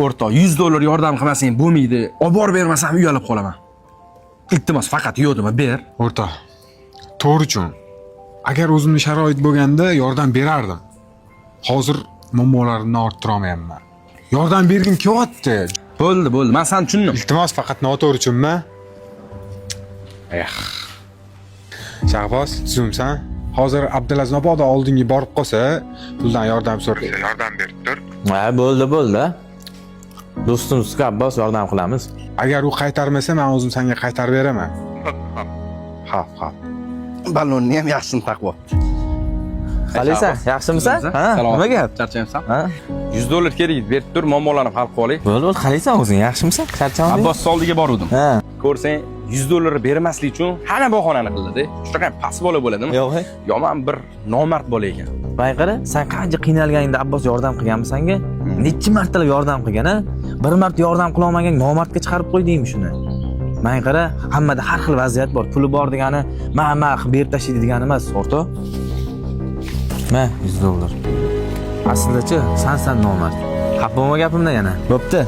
O'rtoq, 100 dollar yordam qilmasang bo'lmaydi. Olib borib bermasam uyalib qolaman. Iltimos, faqat yo'q dema, ber. O'rtoq, to'g'ri uchun. Agar o'zimda sharoit bo'lganda yordam berardim. Hozir muammolarimni orttira olmayapman. Yordam bergim kelyapti. Bo'ldi, bo'ldi. Men seni tushundim. Iltimos, faqat noto'g'ri tushunma. Eh. Shahboz, tuzumsan. Hozir Abdulaziz mabodo oldinga borib qolsa, puldan yordam so'rasa, yordam berib tur. Ha, bo'ldi, bo'ldi. Do'stimizga, Abbos, yordam qilamiz. Agar u qaytarmasa, men o'zim senga qaytarib beraman. Hop, hop. Ballonni ham yaxshisini taqib olibdi. Qalaysan? Yaxshimisan? Ha, nima gap? Charchamayapsan? Ha? 100 dollar kerak edi, berib tur, muammolarni hal qilib oling. Bo'ldi, bo'ldi, qalaysan o'zing? Yaxshimisan? Charchamadingmi? Abbos oldiga boruvdim. Ha. Ko'rsang, 100 dollar bermaslik uchun hamma bahonani qildi-da. Shunaqa ham past bola bo'ladimi? Yo'q, hey. Yomon bir nomard bola ekan. Bay qara, sen qancha qiynalganingda Abbos yordam qilganmi senga? Necha martalab yordam qilgan, a? Bir marta yordam qila olmagan nomardga chiqarib qo'ydingmi shuni? Man qara, hammada har xil vaziyat bor. Puli bor degani, ma ma qilib berib tashlaydi degani emas, o'rtoq. Ma, 100 dollar. Aslidachi, san nomard. Xafa bo'lma gapimdan yana. Bo'pti.